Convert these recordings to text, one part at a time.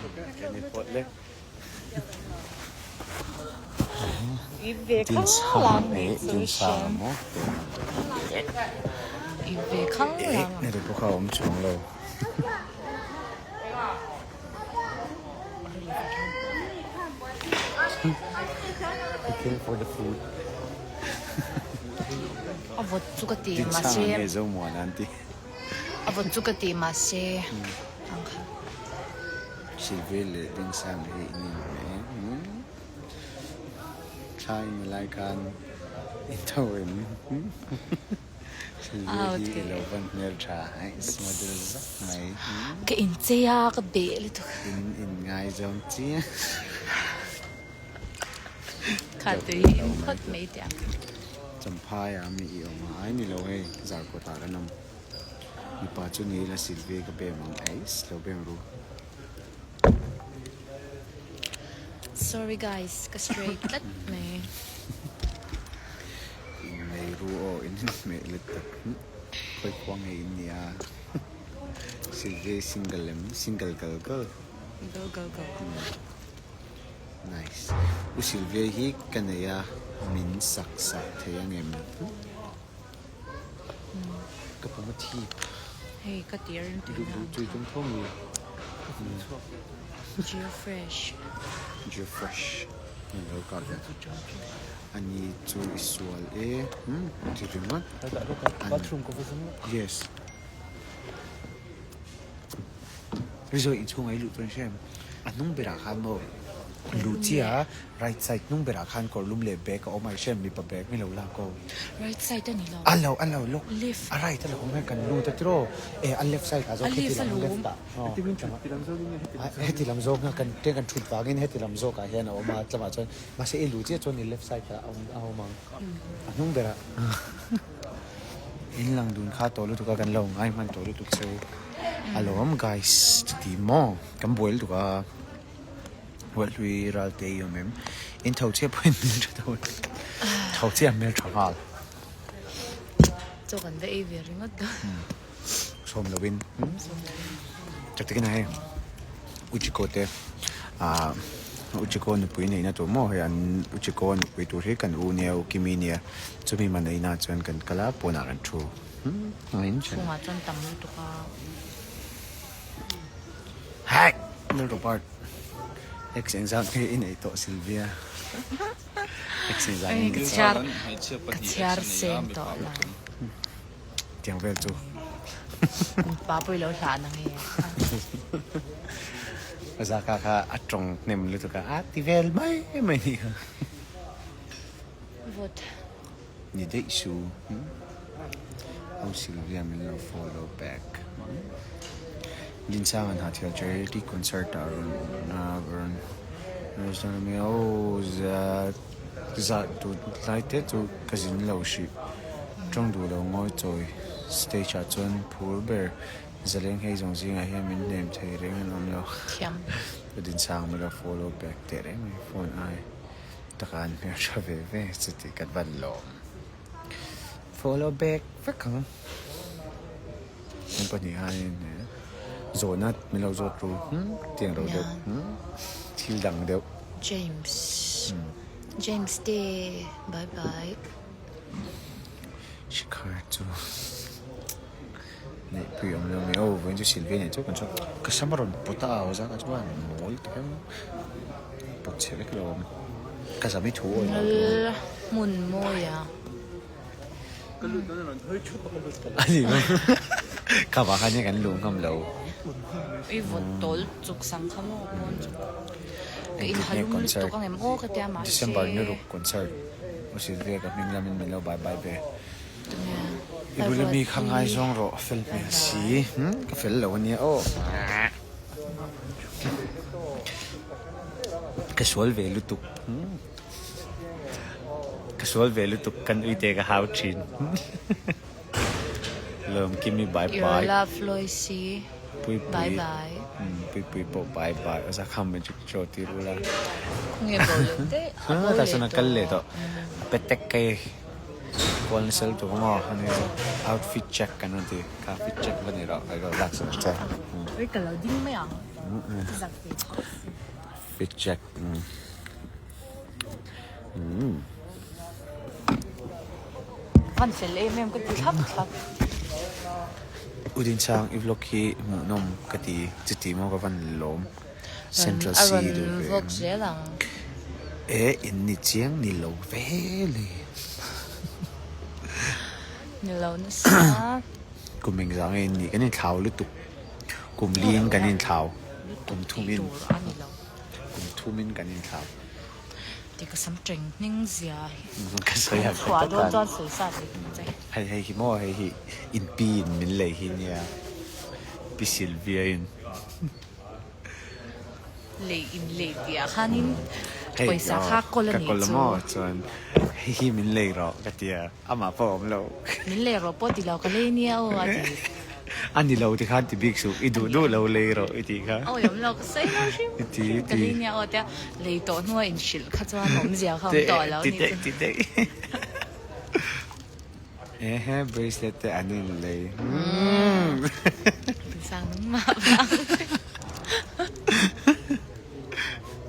Pawh kha a awm chuang lo. He came for the food. A vawt chu ka ti mahse. Tinchhang nge Zomuana an ti. A vawt chu ka ti mahse ang kha. Silve leh Dinsang hi in inhmeh em? Thla in a lai khan in tho em? Silve hi i lo van hmel tha hais model zak mai. Ka inchei a ka beh lutuk. In inngaizawng chiang. Kha tui hi in phawt mai teh ang. Champhai ah mi i awm a, ai ni lo hei Zarkawt ah kan awm. Mipa chu ni ila Silve ka bem ang ais lo bem ru. Sorry guys ka straight tlat mai. Innei ru aw in inhmeh lutuk khawi khua nge in nia Silve single em single gal gal. Go go go. Nice. U Silvia hi ka nei a, min sak sak thei angem? Ka pum a thip. Hei ka ti a rim tui na ang Tui tum tho mi. Geo fresh. Geo fresh. Ni lo ka ve. Ani chu i sual e. Hmm, ti ringawt. Bathroom ka va zung. Yes. Rizawih inchhung a i luh chuan hre em? A hnung berah khan maw luh chiah a, right side hnung berah khan kawr lum leh bag a awm a, i hre em mipa bag mi lo lak aw. Right side a ni lo. A lo a lo lawk. Left. A right a lo awm e kan lut a tiraw e a left side ah zawk heti lam left ah. Heti lam zawk nga kan tlem kan thut vangin heti lam zawk ah hian a awm a tlangah chuan mahse i luh chiah chuan i left side ah a awm ang a hnung berah. In lang dun kha tawh lutuk a kan lo ngai hman tawh lutuk cheu alawm guys chuti maw kan buai lutuk a Hualhlui Ralte i awm em in tho chiah pawhin hmel tha tho tho chiah hmel tha nghal Chaw kan va ei ve ringawt dawn. Sawm lovin tak takin a hei Uchiko te ah Uchiko nupui neihna tur maw hei an Uchiko nupui tur hi kan u nia u Kimi nia chumi man eina chuan kan kal a pawnah kan thu Chhungah chuan tam lutuk a. Hack! Lal Robert X engzat nge i neih tawh Sylvia X engzat nge i neih tawh. Ka chhiar seng tawh lo. Tiang vel chu. Pa pawh i lo hlah na nge. Zaka kha a tawng hnem lutuk a, a ti vel mai mai ni kha. Vawt. Ni daih su. Au Sylvia min lo follow back. Dinsangan Hathial Charity Concert ah rawn rawn Zah tut lai te chu ka zin lo hrih. Tawng duh lo ngawi chawi stage ah chuan phur ber zaleng hei zawng zingah hian min hnem thei reng an awm lo. Thiam. Ka dinsang mai lo follow back teh reng mai phone ai taka an hmel tha ve ve chuti ka van lawm. Follow back vek ang. An pahnih hianin zawhna min lo zawt ru tiang lo deuh thil dang deuh. James James te bye bye. Shikhar chu neihpui awm lo mai aw vawiin chu Sylvia nen chu kan chhuak ka sam a rawn pawt a au zat a chuan mawl tak em pawt chhe vek lo awm ka zam i thu awih lo Lal hmun mawi a. A ni maw? Kha vang khan hian kan luh ngam lo. I vawt tawl chuk sang kha maw pawn chu. Ka in ha lum lutuk ang em aw ka tia mahse. December ni ruk concert U Sylvia ka hming lamin min lo bye bye ve. I bula mi kha ngaizawng rawh fel hmel si. Ka fel lo ania aw. Ka sual ve lutuk. Ka sual ve lutuk kan uite ka hau thin. Lawmkimi bye Your bye. love Loisi Pui bye pui bye. Pui pui pawh bye bye. Aw zakham magic show tir ula. Khawnge bo leh daih a bo Tah chuan leh a kal leh tawh. tawh. A pe tek kai kual nasa lutuk ang aw. Ani chu outfit check kan rawn ti. Kha fit check va ni rawh. Kai ka lak sak ang che. Oi ka lo ding mai ang. Fit check. Van fel em em ka ti thlap thlap. U Dinchang i vlog hi hmuhnawm ka ti chuti maw ka van lawm Central A C rawn duh ve vlog zel ang. E in ni chiang ni lo ve le. Ni lo nasa. Kum engzah nge in nih kan inthlau lutuk kum liin kan inthlau kum thum in kum thum in kan inthlau. Ti ka sam teng hning zia hi. Ka sawi a Chhuah dawn chuan sawi sa thei tum che. Hei hei hi maw hei hi in pi in min lei hi nia Pi Sylvia in. Lei in lei tih ah khanin pawisa kha kawl a nih chu. Ka kawl a maw chuan hei hi min lei rawh ka tia. Amah pawh a awm lo. Min lei rawh pawh ti lo, ka lei nia aw a ti. A ni lo ti khan ti bik suh, i duh duh lo lei rawh i tih kha. Awi awm lo, ka sawi lo hrim hrim, ka lei nia aw tia lei tawh hnua inhrilh kha chuan awmzia kha awm tawh lo ni chu. Ti daih ti daih. Ehe bracelet te an inlei. Tinsang nangmah vang.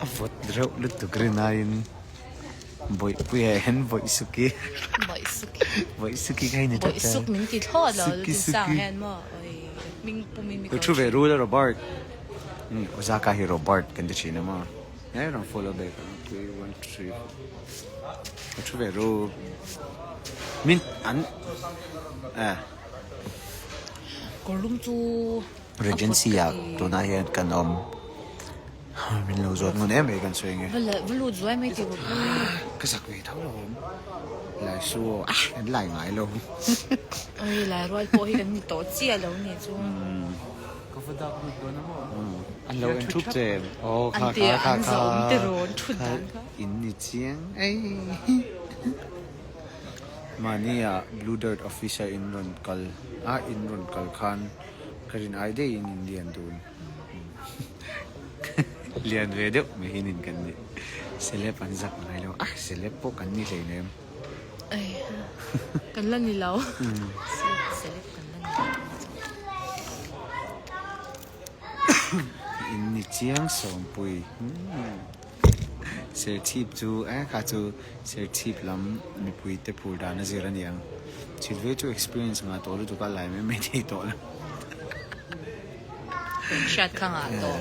A vawt reuh lutuk rinaiin. Bawihpuia hian Bawihsuki. Bawihsuki. Bawihsuki kha i ni tlat a. Bawihsuk min ti thlawt lo lu tinsang hian maw oi hming pum in mi ko Thu ve rul a Robert. Ozaka hi Robert kan ti thin a maw. He rawn follow back ang 3 1 3 4. Thu ve rul. Min an eh. Kawrlum chu Regency ah tunah hian kan awm. Min lo zawt ngun em mai kan sawi nge. Va lut zuai mai tih pui. Ka zak ve tho lo awm. Lai su aw ah kan lai ngai lo. Oi lai rual pawh hi kan ni tawh chiah lo ni chu. Ka va dak lut dawn a maw. An lo en thup che em. Aw kha An ti kha kha an kha. zawm te rawn thut dan kha. In ni chiang ei. Mahni ah Blue Dirt office a in rawn kal a in rawn kal khan ka rin ai daih in in lian dun. Lian ve deuh mai hi nin kan nih. Celeb an zak ngai lo. Ah celeb pawh kan ni hleinem. Ei kan la ni lo. Celeb kan la ni lo. In ni chiang sawmpui. Serchhip chu eh kha chu Serchhip lam mipui te phur dan a zir a ni ang. Chhilve chu experience ngah tawh lutuk a lai mai mai thei tawh lo. Hriat kha ngah tawh.